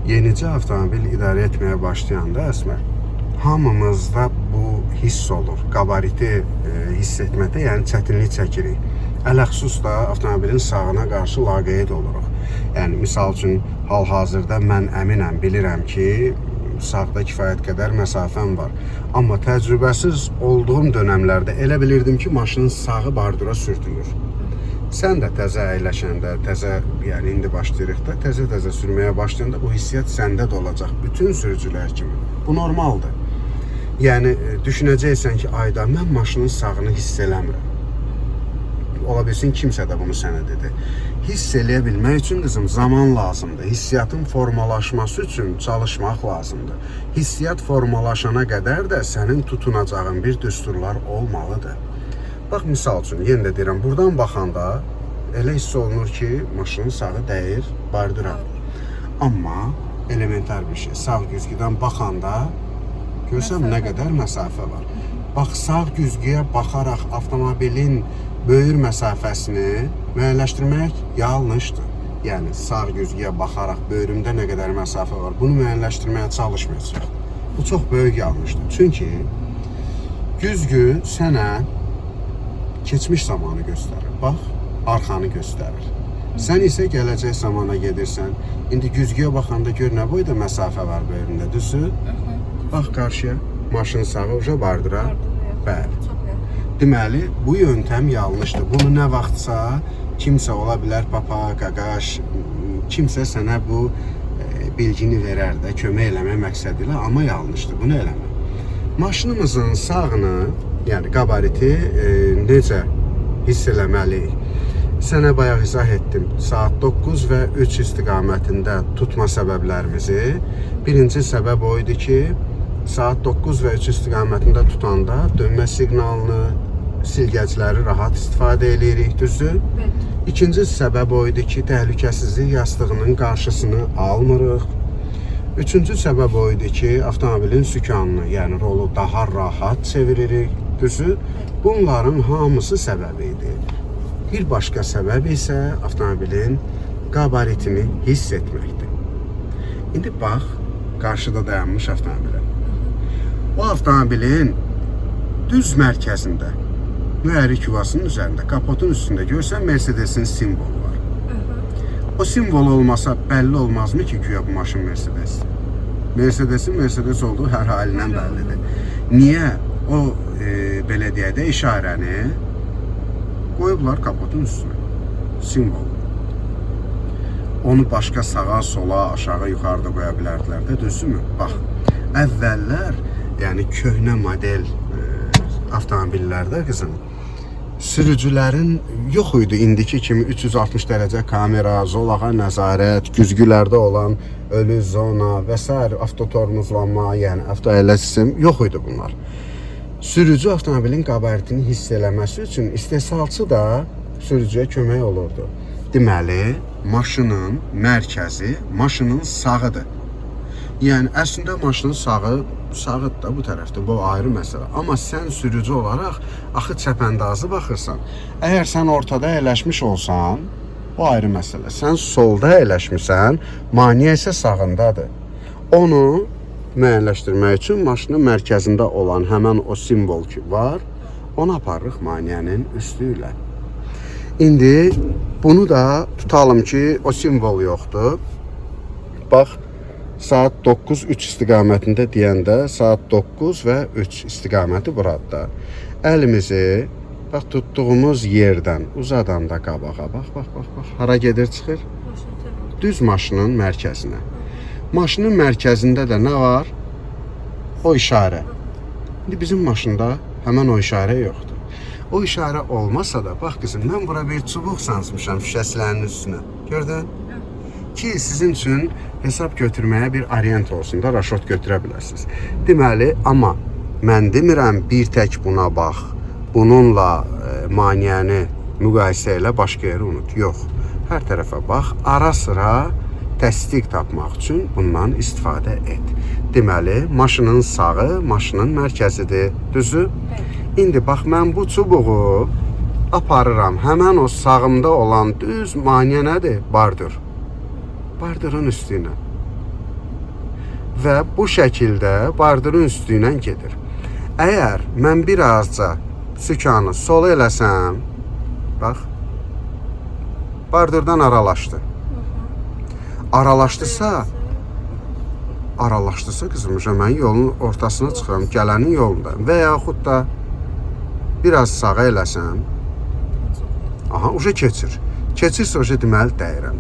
Yenicə avtomobil idarə etməyə başlayanda Əsmər, hamımızda bu hiss olur. Qabariti hiss etməkdə, yəni çətinlik çəkirik. Ələxüsus da avtomobilin sağına qarşı laqeyd oluruq. Yəni misal üçün hal-hazırda mən əminəm, bilirəm ki, sağda kifayət qədər məsafəm var. Amma təcrübəsiz olduğum dönəmlərdə elə bilirdim ki, maşının sağı bardura sürtülür. Sən də təzə əyləşəndə, təzə, yəni indi başlayırıq da, təzə-təzə sürməyə başlayanda bu hissiyyat səndə də olacaq, bütün sürücülər kimi. Bu normaldır. Yəni düşünəcəksən ki, ayda mən maşının sağını hiss eləmirəm. Ola bilsin kimsə də bunu sənə dedi. Hiss eləyə bilmək üçün qızım zaman lazımdır. Hissiyatın formalaşması üçün çalışmaq lazımdır. Hissiyat formalaşana qədər də sənin tutunacağın bir düsturlar olmalıdır. Bax misal üçün yenə də deyirəm, buradan baxanda elə hiss olunur ki, maşının sağı dəyir bardura. Amma elementar bir şey, sağ güzgüdən baxanda görsən nə qədər məsafə var. Bax sağ güzgüyə baxaraq avtomobilin böyür məsafəsini müəyyənləşdirmək yanlışdır. Yəni sağ güzgüyə baxaraq böyrümdə nə qədər məsafə var, bunu müəyyənləşdirməyə çalışmayacaq. Bu çox böyük yanlışdır. Çünki güzgü sənə keçmiş zamanı göstərir. Bax, arxanı göstərir. Sən isə gələcək zamana gedirsən. İndi güzgüyə baxanda gör nə boyda məsafə var böyründə, düzdür? Bax qarşıya, maşın sağı uca bardıra. Bəli. Deməli, bu yöntəm yanlışdır. Bunu nə vaxtsa kimsə ola bilər papa, qaqaş, kimsə sənə bu bilgini verər də, kömək eləmək məqsədi ilə, amma yanlışdır. Bunu eləmə. Maşınımızın sağını, yəni qabariti necə hiss eləməliyik? Sənə bayaq izah etdim. Saat 9 və 3 istiqamətində tutma səbəblərimizi. Birinci səbəb o idi ki, saat 9 və 3 istiqamətində tutanda dönmə siqnalını, silgəcləri rahat istifadə eləyirik, düzdür? Bəli. İkinci səbəb o idi ki, təhlükəsizlik yastığının qarşısını almırıq. Üçüncü səbəb o idi ki, avtomobilin sükanını, yəni rolu daha rahat çeviririk, düzdür? Bunların hamısı səbəbi idi. Bir başqa səbəb isə avtomobilin qabaritini hiss etməkdir. İndi bax, qarşıda dayanmış avtomobilə. O avtomobilin düz mərkəzində, mühərrik yuvasının üzərində, kapotun üstündə görsən Mercedesin simvolu var. O simvol olmasa bəlli olmazmı ki, güya bu maşın Mercedes? Mercedesin Mercedes olduğu hər halindən bəllidir. Niyə o belə deyək də işarəni qoyublar kapotun üstünə? Simvol. Onu başqa sağa, sola, aşağı, yuxarıda qoya bilərdilər də, düzdürmü? Bax, əvvəllər, yəni köhnə model avtomobillərdə qızım, sürücülərin yox idi indiki kimi 360 dərəcə kamera, zolağa nəzarət, güzgülərdə olan ölü zona və sair avtotormozlanma, yəni avtoəyləş sistem yox idi bunlar. Sürücü avtomobilin qabaritini hiss eləməsi üçün istehsalçı da sürücüyə kömək olurdu. Deməli, maşının mərkəzi maşının sağıdır. Yəni əslində maşının sağıdır da bu tərəfdə, bu ayrı məsələ. Amma sən sürücü olaraq axı çəpəndazı baxırsan. Əgər sən ortada əyləşmiş olsan, bu ayrı məsələ. Sən solda əyləşmisən, maneə isə sağındadır. Onu müəyyənləşdirmək üçün maşının mərkəzində olan həmən o simvol ki var, onu aparırıq maneənin üstü ilə. İndi bunu da tutalım ki, o simvol yoxdur. Bax, saat 9:03 istiqamətində deyəndə saat 9 və 3 istiqaməti burada. Əlimizi bax tutduğumuz yerdən uzadanda qabağa bax, bax, bax, bax. Hara gedir çıxır? Düz maşının mərkəzinə. Maşının mərkəzində də nə var? O işarə. İndi bizim maşında həmən o işarə yoxdur. O işarə olmasa da, bax qızım, mən bura bir çubuq sancmışam şüşəsilərinin üstünə. Gördün? Ki sizin üçün hesab götürməyə bir orient olsun da, raşot götürə bilərsiniz. Deməli, amma mən demirəm bir tək buna bax, bununla maneəni müqayisə elə, başqa yeri unut. Yox, hər tərəfə bax, ara sıra təsdiq tapmaq üçün bundan istifadə et. Deməli, maşının sağı maşının mərkəzidir, düzdür? Bəli. İndi bax, mən bu çubuğu aparıram. Həmən o sağımda olan düz maneə nədir? Bardır. Bardırın üstü ilə. Və bu şəkildə bardurun üstü ilə gedir. Əgər mən birazca sükanı sola eləsəm, bax, bardurdan aralaşdı. Aralaşdısa, aralaşdısa qızım, uşaq mən yolun ortasına çıxıram, gələnin yolunda və yaxud da biraz sağa eləsəm, aha, uşaq keçir. Keçirsə uşaq deməli dəyirəm.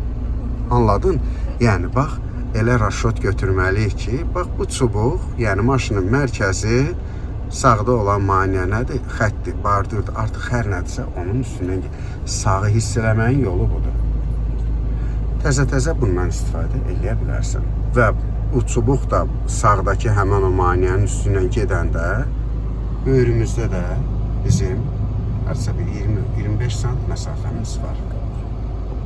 Anladın? Yəni bax, elə raşot götürməliyik ki, bax bu çubuq, yəni maşının mərkəzi sağda olan maneə nədir? Xəttdir, bardurdur. Artıq hər nədirsə onun üstündən gedir. Sağı hiss eləməyin yolu budur. Təzə-təzə bundan istifadə eləyə bilərsən. Və bu çubuq da sağdakı həmin o maneənin üstündən gedəndə böyrümüzdə də bizim hardasa bir 20-25 sant məsafəmiz var.